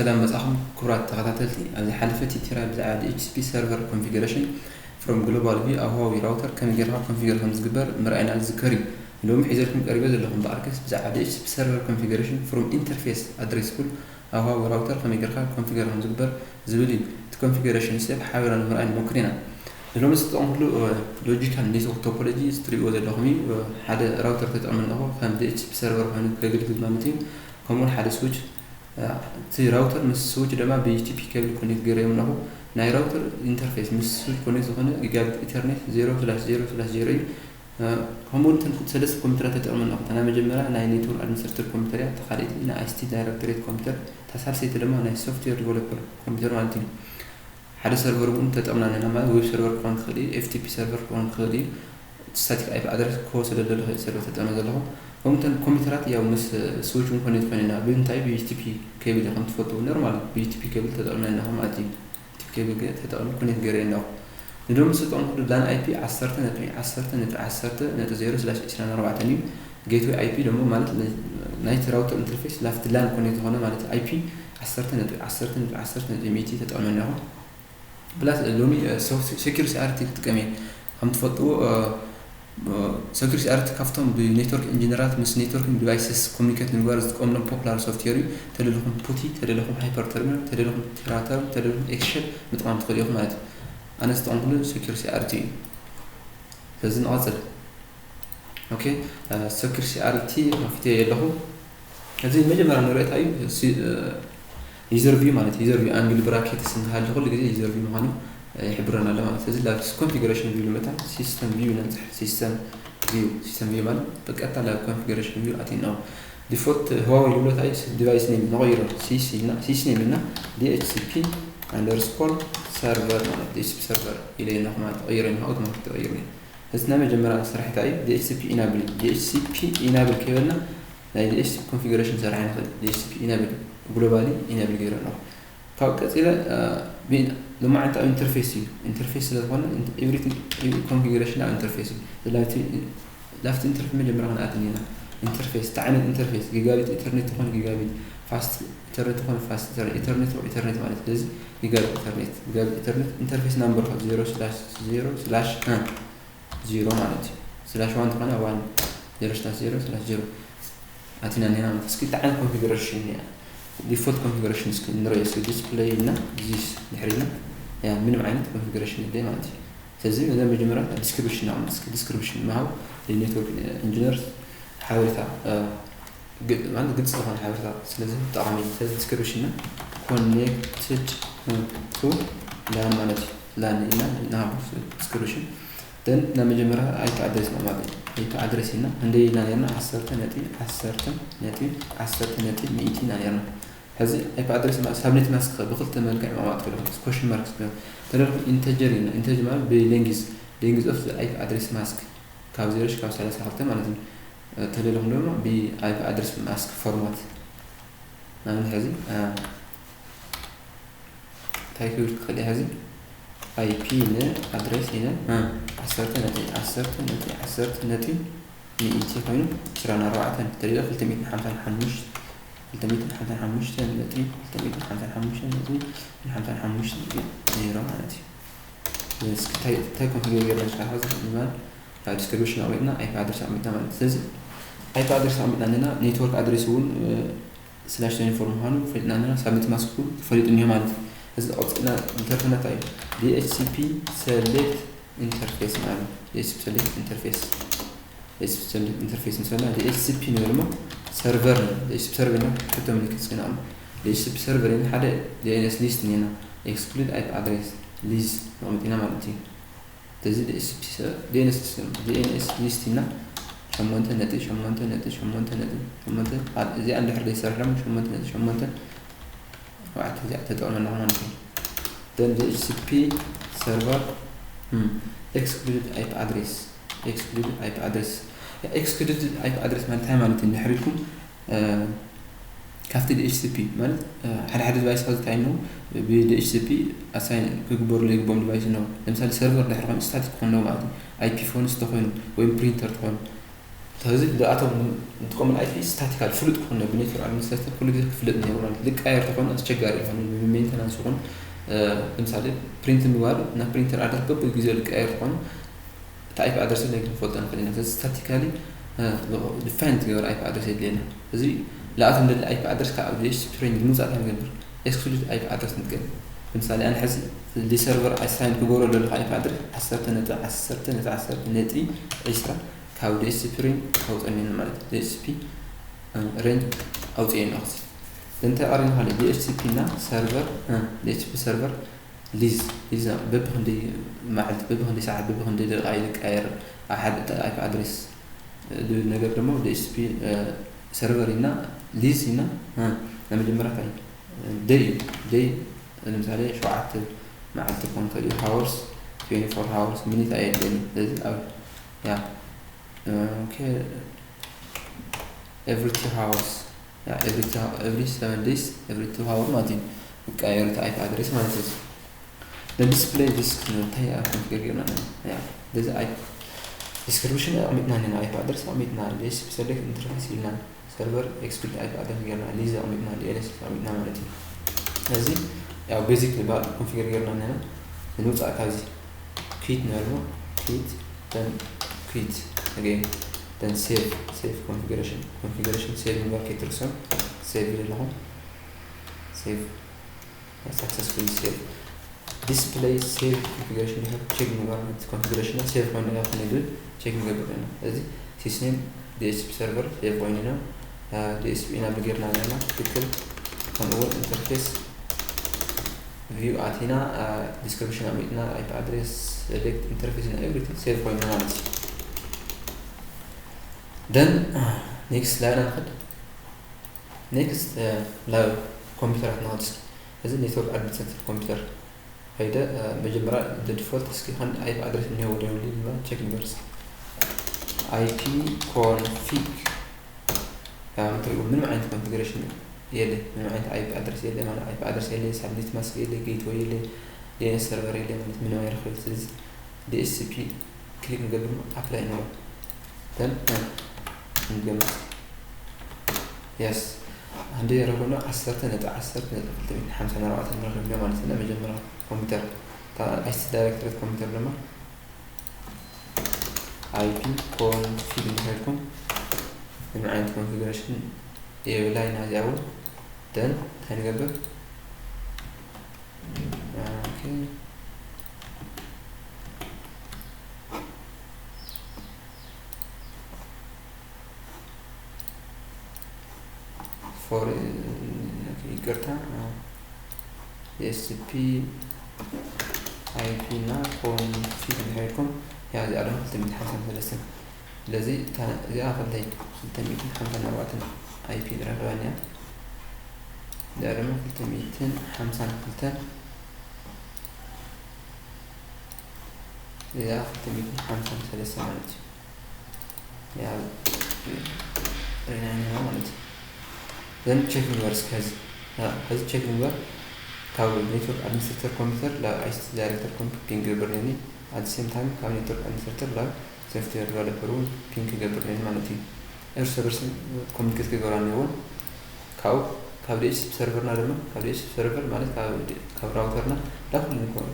ሰላም መጻኹም ክቡራት ተኸታተልቲ። ኣብ ዝሓለፈ ቲዩቶርያል ብዛዕባ ዲ ኤች ሲ ፒ server configuration from global view ኣብ Huawei router ከመይ ጌርካ ኮንፊገር ከም ዝግበር ምርኣይና ዝዝከር እዩ። ሎሚ ሒዘልኩም ቀሪበ ዘለኹ እምበኣርከስ ብዛዕባ ዲ ኤች ሲ ፒ server configuration from interface address pool ኣብ Huawei router ከመይ ጌርካ ኮንፊገር ከም ዝግበር ዝብል እዩ። እቲ configuration step ሓቢርና ንምርኣይ ንሞክር ኢና። ንሎሚ ዝተጠቐምኩሉ ሎጂካል ኔትወርክ ቶፖሎጂ እዚ ትሪእዎ ዘለኹም እዩ። ሓደ ራውተር ተጠቕመ ኣለኹ ከም ዲ ኤች ሲ ፒ server ኮይኑ ከገልግል ማለት እዩ። ከምኡውን ሓደ ስዊች እቲ ራውተር ምስ ስዊች ድማ ብ ዩ ቲ ፒ ኬብል ኮኔክት ገይረዮም ኣለኹ። ናይ ራውተር ኢንተርፌስ ምስ ስዊች ኮኔክት ዝኾነ ጊጋቢት ኢተርኔት ዜሮ ስላሽ ዜሮ ስላሽ ዜሮ እዩ። ከምኡ እውን እተን ሰለስተ ኮምፒውተራት ተጠቕመ ኣለኹ። እታ ናይ መጀመርያ ናይ ኔትወርክ ኣድሚኒስትሬተር ኮምፒውተር እያ፣ እታ ካልኣይቲ ናይ ዳይሬክቶሬት ኮምፒውተር፣ እታ ሳልሰይቲ ድማ ናይ ሶፍትዌር ዲቨሎፐር ኮምፒውተር ማለት እዩ። ሓደ ሰርቨር እውን ተጠቕምና ኣለና ማለት ዌብ ሰርቨር ክኸውን ክኽእል እዩ፣ ኤፍ ቲ ፒ ሰርቨር ክኸውን ክኽእል እዩ። ስታቲክ ኣይፒ ኣድረስ ክወስደ ዘለኹ ሰርቨር ተጠቕመ ዘለኹ። ከምኡ እተን ኮምፒውተራት ያው ምስ ስዊች እውን ኮኔክት ኮይነ ኢና ብምንታይ ብ ዩ ቲ ፒ ኬብል ከም ትፈልጡ ኖርማል ብ ዩ ቲ ፒ ኬብል ተጠቕመ ኣለኹ ማለት እዩ። ዩ ቲ ፒ ኬብል ገ- ተጠቕመ ኮኔክት ገይረ ኣለኹ። ንደም ዝተጠቕምኩሉ ላን ኣይ ፒ ዓሰርተ ነጥቢ ዓሰርተ ነጥቢ ዓሰርተ ነጥቢ ዜሮ ስላሽ ዕስራን ኣርባዕተን እዩ። ጌትዌይ ኣይ ፒ ደሞ ማለት ን- ናይቲ ራውተር ኢንተርፌስ ላፍቲ ላን ኮኔክት ዝኾነ ማለት ኣይ ፒ ዓሰርተ ነጥቢ ዓሰርተ ነጥቢ ዓሰርተ ነጥቢ ሚእቲ ተጠቕመ ኣለኹ። ፕላስ ሎሚ ሴኩር ሲ ኣር ቲ ክጥቀም እየ። ከም ትፈልጥዎ ሴኩር ሲ ኣር ቲ ካብቶም ብኔትወርክ ኢንጂነራት ምስ ኔትወርኪንግ ዲቫይስስ ኮሚኒኬት ንምግባር ዝጥቀምሎም ፖፑላር ሶፍትዌር እዩ። ተደለኹም ፑቲ፣ ተደለኹም ሃይፐር ተርሚናል፣ ተደለኹም ቴራ ተርም፣ ተደለኹም ኤክስሸል ምጥቃም ትኽእሉ ኢኹም ማለት እዩ። ኣነ ዝጠቐምኩሉ ሴኩር ሲ ኣር ቲ እዩ። ስለዚ ንቐፅል። ኦኬ፣ ሴኩር ሲ ኣር ቲ ከፊተ የለኹ። እዚ መጀመርያ ንሪኦ እንታይ እዩ? ዩዘር ቪው ማለት ዩዘር ቪው ኣንግል ብራኬትስ እንተሃልዩ ኩሉ ግዜ ዩዘር ቪው ምዃኑ ይሕብረና ኣሎ ማለት። ስለዚ ናብ ኮንፊግሬሽን ቪው ንምእታ ሲስተም ቪው ነንፅሕ። ሲስተም ቪው ሲስተም ቪው ማለት ብቀጥታ ናብ ኮንፊግሬሽን ቪው ኣቲና። ዲፎልት ህዋዌ ዝብሎ እንታይ እዩ? ዲቫይስ ኔም ንቐይሮ። ሲሲ ኢልና ሲሲ ኔም ኢልና ዲ ኤች ሲ ፒ ኣንደርስኮር ሰርቨር ማለት ዲ ኤች ሲ ፒ ሰርቨር ኢለ ኣለኹ ማለት ተቐይሮ ኣለኹ። ኣውቶማቲክ ተቐይሩ እዩ። እዚ ናይ መጀመርያ ስራሕ እንታይ እዩ? ዲ ኤች ሲ ፒ ኢናብል እዩ። ዲ ኤች ሲ ፒ ኢናብል ከይበልና ናይ ዲ ኤች ሲ ፒ ኮንፊግሬሽን ሰራሕ ንኽእል። ዲ ኤች ሲ ፒ ኢናብል ግሎባሊ ኢናብል ገይረ ኣለኹ። ካብ ቀፂለ ሎማዓንቲ ኣብ ኢንተርፌስ እዩ። ኢንተርፌስ ስለ ዝኾነ ኤቭሪቲንግ ኮንፊግሬሽን ኣብ ኢንተርፌስ እዩ። ላፍቲ ኢንተርፌስ መጀመርያ ክንኣትን ኢና። ኢንተርፌስ እንታይ ዓይነት ኢንተርፌስ? ጊጋቢት ኢንተርኔት ዝኾነ ጊጋቢት፣ ፋስት ኢንተርኔት ዝኾነ ፋስት ኢንተርኔት፣ ኢንተርኔት ኢንተርኔት ማለት። ስለዚ ጊጋቢት ኢንተርኔት ጊጋቢት ኢንተርኔት ኢንተርፌስ ናምበር ዜሮ ስላሽ ዜሮ ስላሽ ዜሮ ማለት እዩ። ስላሽ ዋን ተኾነ ዋን፣ ዜሮ ስላሽ ዜሮ ስላሽ ዜሮ ኣቲና እኒና ማለት። እስኪ እንታይ ዓይነት ኮንፊግሬሽን እኒኣ? ዲፎልት ኮንፊግሬሽን እስኪ ንረዮ። እስኪ ዲስፕሌይ እና ዚስ ድሕሪና ያ ምንም ዓይነት ኮንፊግሬሽን የለይ ማለት እዩ። ስለዚ ነዛ መጀመርያ ዲስክሪፕሽን ናቕመጥ። እስኪ ዲስክሪፕሽን ምሃብ ንኔትወርክ ኢንጂነር ሓበሬታ ማለት ግልፂ ዝኾነ ሓበሬታ ስለዚ ጠቓሚ። ስለዚ ዲስክሪፕሽንና ኮኔክትድ ቱ ላን ማለት እዩ። ላን ኢልና ንሃቡ ዲስክሪፕሽን። ደን ናብ መጀመርያ ኣይፒ ኣድሬስ ምቕማጥ እዩ። ኣይፒ ኣድሬስ ኢልና ክንደይ ኢልና ነርና? ዓሰርተ ነጥቢ ዓሰርተ ነጥቢ ዓሰርተ ነጥቢ ሚእቲ ኢና ነርና። ሕዚ ኣይፒ ኣድሬስ ሳብኔት ማስክ ብክልተ መልክዕ ምቕማጥ ትኽእሉ። ኮሽን ማርክ ተደርኩ ኢንተጀር ኢልና። ኢንተጀር ማለት ብሌንጊዝ ሌንጊዝ ኦፍ ኣይፒ ኣድሬስ ማስክ ካብ ዜሮ ካብ ሰላሳ ክልተ ማለት እዩ። ተደለኹም ድማ ብኣይፒ ኣድረስ ማስክ ፎርማት ማለት ሕዚ እንታይ ክብል ክኽእል ሕዚ ኣይፒ ን ኣድረስ ኢነ ዓሰርተ ነጥቢ ዓሰርተ ነጥቢ ዓሰርተ ነጥቢ ሚእቲ ኮይኑ ዕስራን ኣርባዕተን ተደለ ክልተ ሚእትን ሓምሳን ሓሙሽተ ክልተ ሚእትን ሓምሳን ሓሙሽተ ነጥቢ ክልተ ሚእትን ሓምሳን ሓሙሽተ ነጥቢ ሓምሳን ሓሙሽተ ነጥቢ ዜሮ ማለት እዩ። እንታይ ኮንፊገር ገርና ሽካ ሕዚ ንማል ኣብ ዲስክሪፕሽን ኣቕሚጥና ኣይፒ ኣድረስ ኣቕሚጥና ማለት። ስለዚ ኣይፒ ኣድረስ ኣቕሚጥና ኣለና። ኔትወርክ ኣድረስ እውን ስላሽ ትዌንቲ ፎር ምዃኑ ፈሊጥና ኣለና። ሳብኔት ማስክ እውን ተፈሊጡ እኒሆ ማለት እዩ። እዚ ቀፂልና ዝተርፈና እንታይ እዩ? ዲ ኤች ሲ ፒ ሰሌክት ኢንተርፌስ ማለት እዩ። ዲ ኤች ሲ ፒ ሰሌክት ኢንተርፌስ ዲ ኤች ሲ ፒ ሰሌክት ኢንተርፌስ ምስ በልና ዲ ኤች ሲ ፒ ንብል እሞ ሰርቨር ንብል። ዲ ኤች ሲ ፒ ሰርቨር ኢና ክልተ ምልክት እስኪ ንኣም ዲ ኤች ሲ ፒ ሰርቨር ኢና ሓደ ዲ ኤን ኤስ ሊስት እኒና ኤክስክሉድ ኣይፒ ኣድረስ ሊዝ ነቕምጥ ኢና ማለት እዩ። ስለዚ ዲ ኤስ ሲ ፒ ዲ ኤን ኤስ ሊስት ዲኤንኤስ ሊስት ኢና ሸሞንተ ነጥቢ ሸሞንተ ነጥቢ ሸሞንተ ነጥቢ ሸሞንተ እዚኣ እንድሕር ዘይሰርሕ ሸሞንተ ነጥቢ ሸሞንተ ኣርባዕተ እዚኣ ተጠቕመና ማለት እዩ። ደን ዲ ኤች ሲ ፒ ሰርቨር ኤክስክሉድድ ኣይፒ ኣድሬስ ኤክስክሉድድ ኣይፒ ኣድሬስ ኤክስክሉድድ ኣይፒ ኣድሬስ ማለት እንታይ ማለት እዩ? እንድሕር ኢልኩም ካብቲ ዲ ኤች ሲ ፒ ማለት ሓደ ሓደ ዲቫይስ ካብ ዝታይ ነው ብ ዲ ኤች ሲ ፒ ኣሳይን ክግበሩ ዘይግቦም ዲቫይስ ነው። ለምሳሌ ሰርቨር ድሕር ኮይኑ ስታቲክ ክኾን ነው ማለት እዩ። ኣይ ፒ ፎንስ ተኾይኑ ወይም ፕሪንተር ተኾይኑ ስለዚ ኣቶም ንጥቀመሉ ኣይፒ ስታቲካል ፍሉጥ ክኾን ብ ኔትወርክ ኣድሚኒስትሬተር ኩሉ ግዜ ክፍለጥ ነይሩ ማለት ልቀያየር ተኾነ ኣስቸጋሪ ይኾን ብ ሜንተናንስ ይኹን። ለምሳሌ ፕሪንት ምግባር ናብ ፕሪንተር ኣድረስ በብኡ ግዜ ልቀያየር ተኾነ እቲ ኣይፒ ኣድረስ ላይ ክንፈልጦ ንኽእል ኢና። ስለዚ ስታቲካሊ ዲፋይን ዝገበር ኣይፒ ኣድረስ የድልየና። እዚ ለኣቶም ደሊ ኣይፒ ኣድረስ ካብ ዲኤችሲፒ ሬንጅ ንምውፃእ እንታይ ንገብር? ኤክስክሉድ ኣይፒ ኣድረስ ንጥቀም። ለምሳሌ ኣነ ሕዚ ሰርቨር ኣሳይን ክገብሮ ዘለኹ ኣይፒ ኣድረስ ዓሰርተ ነጥቢ ዓሰርተ ነጥቢ ዓሰርተ ነጥቢ ዕስራ ካብ ዲኤችሲፒ ሬንጅ ኣውፀኒ ማለት ዲኤችሲፒ ሬንጅ ኣውፅኤ ኣለኹ። እንታይ ቀሪና ካልእ ዲኤችሲፒ እና ሰርቨር ዲኤችሲፒ ሰርቨር ሊዝ ሊዝ በብክንደይ መዓልቲ በብክንደይ ሰዓት በብክንደይ ደቂቃ ይቀያየር ኣብ ሓደ ኣይፒ ኣድረስ። ነገር ደግሞ ዲኤችሲፒ ሰርቨር ኢና ሊዝ ኢና ናይ መጀመርያ እንታይ ደይ ደይ ለምሳሌ ሸውዓተ መዓልቲ ክኾን ከሊኡ ሃወርስ ትዌንቲ ፎር ሃወርስ ሚኒት ኣየድለኒ። ስለዚ ኣብ ያ ኦኬ ኤቭሪ ቱ ሃወርስ ያ ኤቭሪ ቱ ኤቭሪ ሰቨን ደይስ ኤቭሪ ቱ ሃወር ማለት እዩ። ይቀያየር እቲ ኣይፒ ኣድረስ ማለት እዩ። ዲስፕሌይ ዲስክ እንታይ ኣብ ኮንፊገር ጌርና ኣለና? ያ በዚ ኣይ ዲስክሪፕሽን ኣቕሚጥና ኣለና። ኣይፒ ኣድረስ ኣቕሚጥና ዲኤችሲፒ ሰሌክት ኢንተርፌስ ኢልና ሰርቨር ኤክስክሉድ ኣይፒ ኣድረስ ጌርና ሊዝ ኣቕሚጥና ዲኤንኤስ ኣቕሚጥና ማለት እዩ። ስለዚ ያው ቤዚክ ዝበሃል ኮንፊገር ጌርና ኣለና። ንውፃእ ካብዚ ኩዊት ንበልሞ ኩዊት then ኩዊት again then save save configuration configuration save ምግባር ከይትርስዑ። ሴቭ ኣለኹም ሴቭ successfully save display save configuration ይኸ ቼክ ምግባር እቲ ኮንፊግሬሽን ሴቭ ኮይኑ ያ ከነ ግን ቼክ ንገብር ኢና። እዚ ሲስኔም ዲኤችሲፒ ሰርቨር ሴቭ ኮይኑ ኢና ዲኤችሲፒ ኢና ብጌርና ኣለና ትክክል። ከምኡ እውን ኢንተርፌስ ቪው ኣቲና ዲስክሪፕሽን ኣሚጥና ኣይፒ ኣድሬስ ሴሌክት ኢንተርፌስ እና ኤቭሪቲንግ ሴቭ ኮይኑ ማለት እዩ። ደን ኔክስት ላይና ንኸድ ኔክስት ናብ ኮምፒውተራት ንኸድ እስኪ እዚ ኔትወርክ ኣድሚኒስትሬተር ኮምፒውተር ከይደ መጀመርያ the default እስኪ ከም ኣይፒ ኣድረስ እኒሄዎ ዶ የብሉ ድማ ቸክ ንገር እስኪ። ኣይፒ ኮንፊግ ከምትሪኡ ምንም ዓይነት ኮንፊግሬሽን የለ። ምንም ዓይነት ኣይፒ ኣድረስ የለ ማለት ኣይፒ ኣድረስ የለ፣ ሳብኔት ማስክ የለ፣ ጌትወይ የለ፣ ዲኤንኤስ ሰርቨር የለ ማለት ምንም ኣይረኽብ። ስለዚ ዲኤስሲፒ ክሊክ ንገብር ኣፕላይ ንብል then ንገምት። የስ እንደ ረኾነ ዓሰርተ ነጥቢ ዓሰርተ ነጥቢ ክልተ ሚእትን ሓምሳን ኣርባዕተን ንረኽብ ኢና ማለት ኢና። መጀመርያ ኮምፒውተር ኣይሲ ዳይሬክቶሬት ኮምፒውተር ድማ ኣይፒ ኮንፊግ እንተልኩም ምንም ዓይነት ኮንፊግሬሽን የብላይና እዚኣ እውን then እንታይ ንገብር? ኦኬ ፎር ይቅርታ ኤስፒ ኣይፒ እና ኮንፊግ እንድሕር ኢልኩም ያ እዚኣ ድማ ክልተ ሚእትን ሓምሳን ሰለስተን ስለዚ እዚኣ ክንደይ ክልተ ሚእትን ሓምሳን ኣርባዕተን ኣይፒ ንረኽበን እያ። እዚኣ ድማ ክልተ ሚእትን ሓምሳን ክልተን እዚኣ ክልተ ሚእትን ሓምሳን ሰለስተ ማለት እዩ። ያው ሬናይና ማለት እዩ። ዘን ቼክ ንግበር እስኪ ሀዚ ሀዚ ቼክ ንግበር ካብ ኔትወርክ ኣድሚኒስትሬተር ኮምፒውተር ናብ ኣይሲቲ ዳይሬክተር ኮምፒውተር ክንገብር ነኒ at the same time ካብ ኔትወርክ ኣድሚኒስትሬተር ናብ ሶፍትዌር ዲቨሎፐር እውን ፒንግ ክገብር ነኒ ማለት እዩ። እርስ በርስ ኮሚኒኬት ክገብራ እኒኦውን ካብኡ ካብ ዲኤችሲፒ ሰርቨርና ድማ ካብ ዲኤችሲፒ ሰርቨር ማለት ካብ ራውተርና ናብ ኩሉ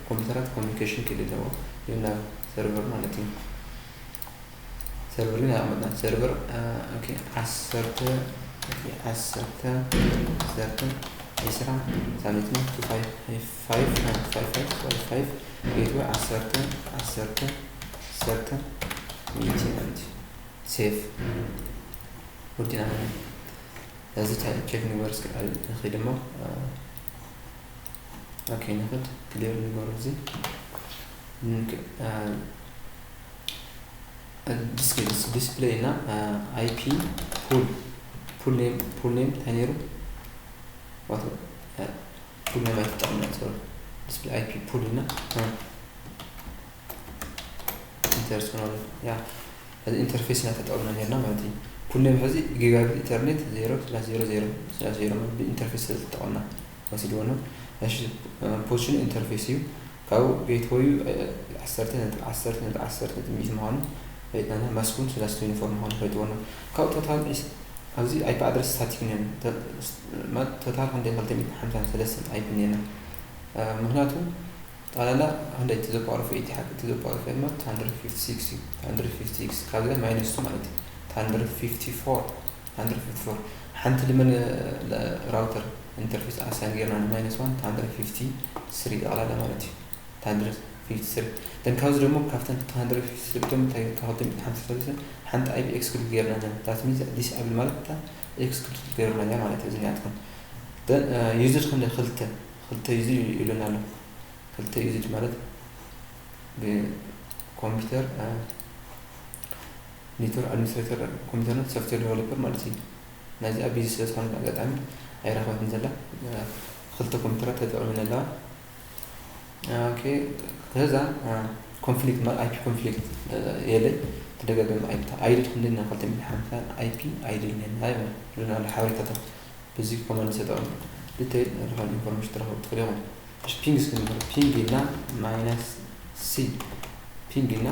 ኮምፒውተራት ኮሚኒኬሽን ክእል ኣለዎ ናብ ሰርቨር ማለት እዩ። ሰርቨር ግን ኣቐመጥና ሰርቨር ኦኬ ዓሰርተ ኦኬ ዓሰርተ ዓሰርተ ዒስራ ሳብኔትና ቱ ፋይቭ ፋይቭ ፋይቭ ፋይቭ ፋይቭ ጌትወይ ዓሰርተ ዓሰርተ ዓሰርተ ሚእቲ ማለት እዩ። ሴቭ ወዲና ማለት እዩ። እዚ ታይ ቼክ ንግበር እስኪ ንኸይድ እሞ ኦኬ ንኽድ ክሊር ንገሩ እዚ ዲስፕሌይ እና ኣይፒ ፑል ፑል ኔም ፑል ኔም እንታይ ነይሩ ዋት ፑል ኔም ኣይተጠቕምና ሶሪ ዲስፕሌይ ኣይፒ ፑል እና ኢንተርስ ያ እዚ ኢንተርፌስ ኢና ተጠቕምና ነርና ማለት እዩ። ኩሎም ሕዚ ጊጋቢት ኢንተርኔት ዜሮ ስላሽ ዜሮ ዜሮ ስላሽ ዜሮ ብኢንተርፌስ ስለ ተጠቐምና ወሲድዎ ነው። እሺ ፖዚሽኑ ኢንተርፌስ እዩ። ካብኡ ጌትወዩ ዓሰርተ ነጥቢ ዓሰርተ ነጥቢ ዓሰርተ ነጥቢ ሚእቲ ምዃኑ ፈሊጥና፣ ማስክ እውን ሰለስተ ዩኒፎርም ምዃኑ ፈሊጥዎ ኣሎ። ካብኡ ቶታል ኢስ-፣ ኣብዚ ኣይፒ ኣድረስ ስታቲክ እኒአና። ተ-፣ ስ-፣ ማለት ቶታል ክንደይ? ክልተ ሚእትን ሓምሳን ሰለስተን ኣይፒ እኒአና። እ፣ ምኽንያቱ ጠቕላላ ክንደይ? To the power of eight ሓቂ፣ to the power of eight ማለት two hundred fifty-six እዩ። Two hundred fifty-six ካብዚ ማይነስ ቱ ማለት እዩ። Two hundred fifty-four፣ two hundred fifty-four። ሓንቲ ልመን ራውተር ኢንተርፌስ ኣሳይን ጌርና ን ማይነስ ዋን፣ two hundred fifty-three ጠቕላላ ማለት እዩ። Two hundred fifty-three። ደን ካብዚ ደግሞ ካብተን two hundred fifty-three እቶም እንታይ፣ ካብ ክልተ ሚእትን ሓምሳን ሰለስተን ሓንቲ ኣይፒ ኤክስክሉድ ጌርና ኢና። That means ዲስኣብል ማለት እታ ኤክስክሉድ ጌርና እያ ማለት እዩ። እዚ ናትኩም። ደን፣ እ፣ ዩዝድ ክንደይ? ክልተ፣ ክልተ ዩዝድ ይብለና ኣሎ። ክልተ ዩዝድ ማለት ብኮምፒውተር፣ እ፣ ኔትወርክ ኣድሚኒስትሬተር ኮምፒውተርን ሶፍትዌር ዴቨሎፐር ማለት እዩ። ናይዚኣ ቢዚ ስለ ዝኾነ ኣጋጣሚ ኣይረኸበትን ዘላ። እ፣ ክልተ ኮምፒውተራት ተጠቕመን ኣለዋ። ኦኬ፣ ከዛ፣ እ፣ ኮንፍሊክት ማለት ኣይፒ ኮንፍሊክት፣ እ፣ የለይ። ተደጋጋሚ ኣይፒ ኣይድል ክንደይ? ክልተ ሚእትን ሓምሳን ኣይፒ ኣይድል ነና ይብለና ኣሎ ሓበሬታታት። በዚ ኮማንድ ተጠቐሙ ዲቴይል ዝኾነ ኢንፎርሜሽን ትረኽቡ ትኽእሉ ኢኹም። እሺ፣ ፒንግ እስኪ ንበል። ፒንግ ኢልና ማይነስ ሲ፣ ፒንግ ኢልና፣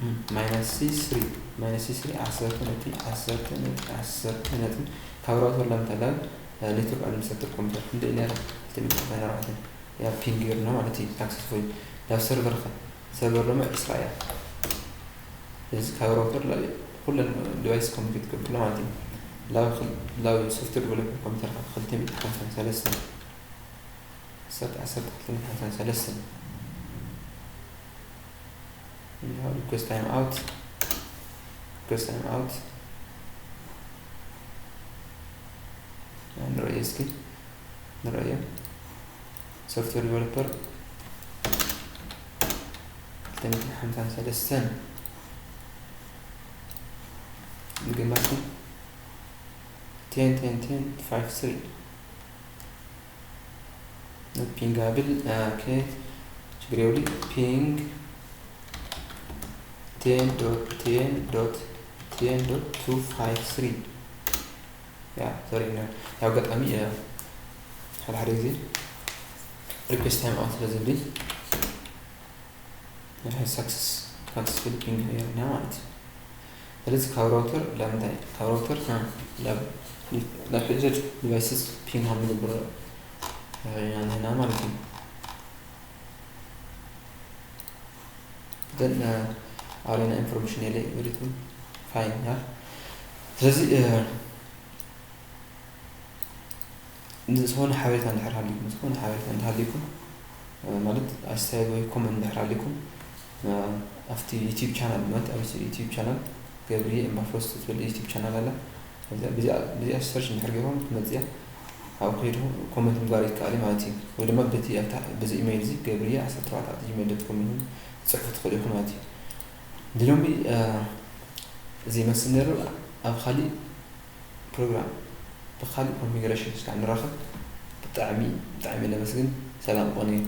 እም፣ ማይነስ ሲ ስሪ፣ ማይነስ ሲ ስሪ ዓሰርተ ነጥቢ ዓሰርተ ነጥቢ ዓሰርተ ነጥቢ ካብ ራውተር ላምታ ላብ፣ እ፣ ኔትወርክ ኣድሚኒስትሬተር ኮምፒውተር ክንደይ ነይራ? ክልተ ሚእትን ኣርባዕተ። ያ ፒንግ ጌርና ማለት እዩ። ሳክሰስፉል። ናብ ሰርቨር ኸ? ሰርቨር ድማ ዒስራ እያ። ስለዚ ካብ ራውተር ላብ ኩለን ዲቫይስ ኮሚኒኬት ክገብር ከሎ ማለት እዩ። ላብ ክል-፣ ላብ ሶፍትዌር ዴቨሎፐር ኮምፒውተር ካብ ክልተ ሚእትን ሓምሳን ሰለስተን፣ ዓሰርተ፣ ዓሰርተ ክልተ ሚእትን ሓምሳን ሰለስተን። ሪኩዌስት ታይም ኣውት፣ ሪኩዌስት ታይም ኣውት። ንረእዮ እስኪ፣ ንረእዮ። ሶፍትዌር ዴቨሎፐር ክልተ ሚእትን ሓምሳን ሰለስተን። ንገማት ten ten ten five three። ኖት ፒንጋብል። ኦኬ፣ ችግር የብሉ። ፒንግ ten dot ten dot ten dot two five three። ያ፣ ሶሪ፣ ነ-፣ ያው ኣጋጣሚ፣ እ፣ ሓደ ሓደ ግዜ ሪኩዌስት ታይም ኣውት ስለ ዝብል፣ ሳክሰስ፣ ሳክሰስፉል ፒንግ ጌርና ማለት እዩ። ስለዚ ካብ ራውተር ላብ እንታይ? ካብ ራውተር፣ እ፣ ላብ፣ ላብ ሕድሕድ ዲቫይስስ ፒንግ ከም ንገብር፣ እ፣ ኢና ንህና ማለት እዩ። ደን፣ እ፣ ኣውሬና ኢንፎርሜሽን የለ ሪትም ፋይን፣ ያ። ስለዚ፣ እ፣ ዝኾነ ሓበሬታ እንድሕር ሃሊኩም፣ ዝኾነ ሓበሬታ እንድሕር ሃሊኩም፣ እ፣ ማለት ኣስተያየት ወይ ኮመንት እንድሕር ሃሊኩም፣ እ፣ ኣብቲ ዩቲዩብ ቻናል፣ ማለት ኣብ ዩቲዩብ ቻናል ገብርየ ኤምባፍሮስ ትብል ዩቲዩብ ቻናል ኣላ። እዚኣ፣ ብዚኣ፣ ብዚኣ ሰርች እንድሕር ገይርኩም ትመጽእ እያ። ኣብኡ ከይድኩም ኮመንት ምግባር ይከኣል እዩ ማለት እዩ። ወይ ድማ በቲ ኣብታ፣ በዚ ኢሜይል እዚ ገብርየ ዓሰርተ ኣርባዕተ ኣት ጂሜይል ዶት ኮም ኢልኩም ትጽሕፉ ትኽእሉ ኢኹም ማለት እዩ። ንሎሚ፣ እ፣ እዚ ይመስል ነይሩ። ኣብ ካሊእ ፕሮግራም ብካሊእ ኮንፊግሬሽን እስካዕ ንራኸብ። ብጣዕሚ፣ ብጣዕሚ ነመስግን። ሰላም ቆንዩ።